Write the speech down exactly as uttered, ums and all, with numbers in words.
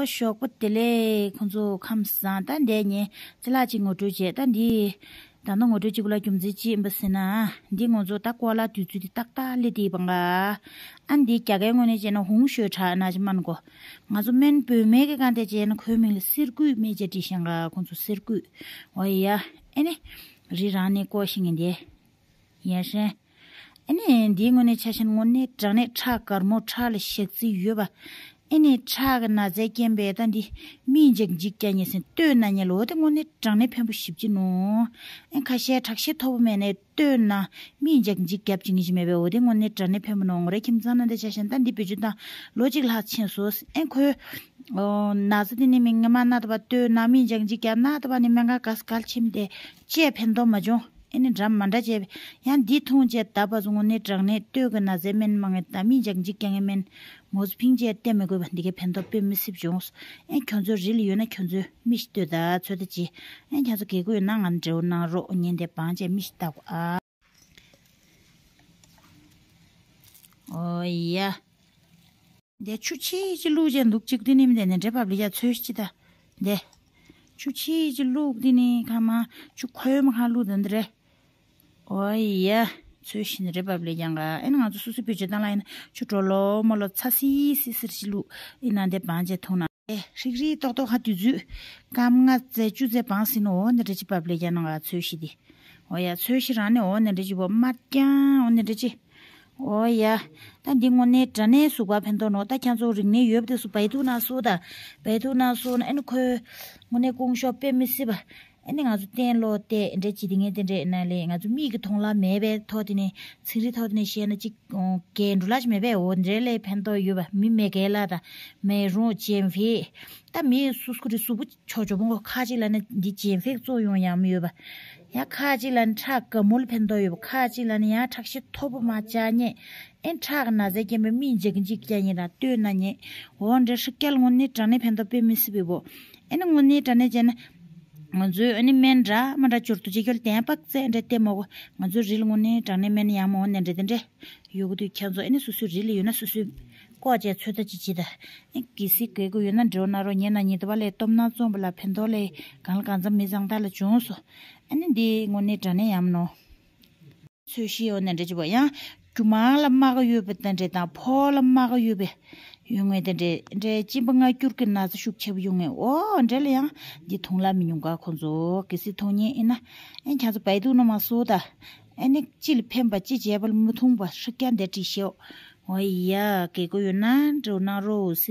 ཞོགས་པ་བདེ་ལེགས། ཁོང་ཚོ་ཁམས་བཟང་། ད་འདས་ཉེ་ཅི་ལགས་ཅིག་ངོ་སྤྲོད་བྱས། ད་འདི་ད་ནི་ངོ་སྤྲོད་བྱེད་དགོས་ལ་རྒྱུ་མཚན་ཅི་ཡིན་པ་ཟེར་ན། འདི་ང་ཚོ་ད་ཀོ་ལ་དུས་ཚོད་འདི་ཏག་ཏག་སླེབས་དེ་བང་ག་ཨ་འདི་རྒྱ་སྐད་ངོས་ནས་བྱས་ན་ཧུང་ཞོས་ཁྲག་ན་ཅི་མན་གོ། ང་ཚོ་སྨན་བོད་སྨན་གྱི་སྒང་དེ་བྱས་ན་ཁོའི་མིང་ལ་གསེར་སྐུད་སྨན་བྱས་བྲིས་ཤིང་ག་ཁོང་ཚོ་གསེར་སྐུད། འོ་ཡ། ཨེ་ནི་རི་རང་ནས་ཀོ་ཤིང་ཡིན་དེ། ཡ་ཧྲན། ཨེ་ནི་འདིའི་ངོས་ནས་ཆ་ཤན་དངོས་གནས་དྲང་གནས་ཁྲག་དཀར་མོ་ཁྲག་ལ་ཞག་རྩི་ཡོད་པ། ཨེ་ནི་ཁྲག་གི་ན་ཚའི་རྐྱེན་པས་ད་འདི་མིག་འཇག་འཇིག་རྒྱག་ཉེ་སེན་ལྟོས་ན་ཉེ་ལོ་དེ་དངོས་གནས་དྲང་གནས་ཕན་པོ་ཞིབ་ཅི་ནོ། ཨེ་ཁ་ཤས་ཁྲག་ཤེད་མཐོ་པོ་མེད་ནས་ལྟོས་ན་མིག་འཇག་འཇིག་རྒྱབ་ཅིང་ཞིག་མེད་པས། འོ་དེ་དངོས་གནས་དྲང་གནས་ཕན་པོ་ནོ། ངོ་རེ་ཁྱིམ་ཚང་ན་འདི་ཆ་ཤན་ད་འདི་བེད་སྤྱོད་དང་ལོ་གཅིག་ལྷག་ཕྱིན་སོ། ཨེ་ཁོས་ན་ཚ་དེ་ནི་མི་ངེ་མ་ན་ད་པ་ལྟོས་ན་མིག་འཇག་འཇིག་རྒྱབ་ན་ད་པ་ནི་སྨན་ཁང་ག་ས་གལ་ཆེམ་དེ་ཅེས་ཕན་ཐོགས་མ་བྱུང་། ཨེ་ནི་འདྲ་མ་འདྲ་བྱས་པས། ཡང་འདི་འཐུང་བྱས་ད་བར་སོང་ནས་དྲང་གནས་ལྟོས་ཀྱི་ན་ཚའི་སྨན་མ་ངེས་ད་མིག་འཇག་འཇིག་རྒྱག་ངེས་སྨན་མོ་ཚོ་ཕིང་བྱས་བལྟས་མི་དགོས་པ་འདི་གའི་ཕན་ཐོགས་དཔེ་མི་སྲིད་བྱུང་། ཨེ་ཁྱོད་ཚོའི་རིལ་ཡོད་ན་ཁྱོད་ཚོའི་མི་ཞིག་ལྟོས་ད་ཚོད་ད་ཅི། ཨེ་ཁྱོད་ཚོ་གལ་དགོས་ཡོད་ན་ང་འབྲེལ་བ་གནང་རོགས། ཉན་དེ་བང་བྱས་མི་ཞིག་ལྟ་གོ་ཨ། ཨོ་ཡ། འདི་ཆུ་ཆི་ཆི་བླུགས་ཅན་འདུག་ཅིག་དེ་ནི་མི་འདི་ནི་འདྲེ་བབ་ལི་ཡ་ཚོས་ཅི་ད། འདི་ཆུ་ཆི་ཆི་བླུགས་དེ་ནི་ཁ་མ་ཆུ་ཁོལ་མ་ཁ་བླུགས་དེ་འདི་རེད། ཨོ་ཡ། ཚོས་ཤི་ནི་འདྲེ་བབ་ལི་ཡ་ང་ཨེ་ན་ང་ཚོ་སུ་སུ་བེད་སྤྱོད་བཏང་ལ་ཡིན་ཆུ་གྲོ་ལོ་མོ་ལོ་ཚ་སི་སི་སིར་ཆི་བླུགས་ཡིན་ན་འདི་བང་ཅེ་འཐུང་ན། ཨེ་ཧྲིག་རིག་ཏོག་ཏོག་ཧ་དུས་ཚོད་སྐམ་ང་ཙེ་ཅུ་ཙེ་བང་སི་ནོ་འདི་འདྲེ་ཆི་བབ་ལི་ཡ་ན་ང་ཚོས་ཤི་དེ། ཨོ་ཡ་ཚོས་ཤི་རང་ནི་ཨོ་འདི་འདྲེ་ཆི་བོ་མ་རྐྱང་ཨོ་འདི་འདྲེ་ཆི། ཨོ་ཡ། ད་འདི་དངོས་གནས་དྲང་གནས་གཟུགས་པོ་ཕན་ཐོགས་ནོ། ད་ཁྱེད་ཚོ་རིག་གནས་ཡོད་པ་དེ་སུ་བའི་ཐུག་ན་སུ་ད། བའི་ཐུག་ན་སུ་ན་ཨེ་ནི་ཁོའི་དངོས་གནས་ཀུང་ཤོ་དཔེ་མི་སྲིད་པ། ཨེ་ནི་ང་ཚོ་གཏན་ལོ་དེ་འདྲེ་ཅི་དེ་ངས་དེ་འདྲེ་ན་ལེ་ང་ཚོ་མིག་གི་མཐོང་ལ་མེད་པའི་ཐོག་དེ་ནས་ཚིག་རི་ཐོག་དེ་ནས་བཤད་ན་ཅིག་གས་འགྲོ་ལ་ཅི་མེད་པས། འོ་འདྲེ་ལས་ཕན་ཐོགས་ཡོད་པ་མི་མེད་གས་ལ་ད་མེ་རུང་ཅེམ་ཕི། ད་མི་སུ་སུ་རི་སུ་བུ་ཆོ་ཆོ་བོ་ཁ་ཅིག་ལ་ནི་འདི་ཅེམ་ཕིག་གཙོ་ཡོང་ཡང་མི་ཡོད་པ། ཡང་ཁ་ཅིག་ལ་ནི་ཁྲག་ག་མོལ་ཕན་ཐོགས་ཡོད་པ། ཁ་ཅིག་ལ་ནི་ཡང་ཁྲག་ཤེད་མཐོ་པོ་མ་བཅག་ཉེ། ཨེ་ཁྲག་ན་ཟས་སྐྱེན་པའི་མི་འཇིག་འཇིག་རྒྱ་ཉེ་ར་ལྟོས་ན་ཉེ། འོ་འདྲ་ཧྲིག་སྐྱལ་དངོས་གནས་དྲང་གནས་ཕན་ཐོགས་དཔེ་མི་སྲིད་པའི་བོ། ཨེ་ནི་དངོས་གནས་དྲང་གནས་བྱས་ན། ང་ཚོས་ཨེ་ནི་སྨན་འདྲ་མ་འདྲ་འབྱོར་དུ་ཅི་ཁྱོད་བསྟན་པ་བཙན་འདྲ་བལྟས་མོ་གོ། ང་ཚོའི་རིལ་དངོས་གནས་དྲང་གནས་སྨན་ཡང་མོ་འོ་ནས་འདྲ་དེ་འདྲ། ཡོད་གི་དུས་ཁྱེད་ཚོ་ཨེ་ནི་སོ་སོའི་རི་ལ་ཡོད་ན་སོ་སོའི་ལྐོག་བྱས་ཚོད་ལྟ་ཅི་བྱེད་ད། ཨེ་གི་སི་གི་གུ་ཡོད་ན་འགྲོ་ན་རོ་ཉེ་ན་ཉེ་དུ་བ་ལས་སྟོབས་ན་བཙོང་བ་ལ་ཕན་ཐོགས་ལས་གང་ལ་གང་འཚམ་མི་བཟང་ད་ལ་བྱུང་སོ། ཨེ་ནི་འདི་དངོས་གནས་དྲང་གནས་ཡམ་ནོ། ཚོས་ཤི་ཡོད་ནས་འདྲ་ཅི་བ་ཡང་རྒྱུ་མང་ལ་མ་ག་ཡོད་པའི་དེ་འདྲས་དང་ཕོ་ལ་མ་ག་ཡོད་པའི་ཡོད་ངེས་དེ་འདྲས་འདྲས་གཅིན་པ་ང་སྐྱུར་གི་ན་ཚ་ཤུགས་ཆེ་བ་ཡོད་ངེས། འོ་འདྲས་ལ་ཡང་འདི་འཐུང་ལ་མི་ཉུང་ག་ཁོ་ཚོ་གི་སི་འཐུང་ཉེ་ཡིན་ན་ཨེ་ཁྱེད་ཚོ་བའི་དུག་ན་མ་སོ་ད། ཨེ་ནི་ཅི་ལ་ཕན་པ་ཅི་བྱས་པ་ལ་མི་འཐུང་བ་ཧྲི་ཀྱ་འདི་བྲིས་ཤེའོ། འོ་ཡ་གེ་གོ་ཡོད་ན་འགྲོ་ན་རོ་སིར།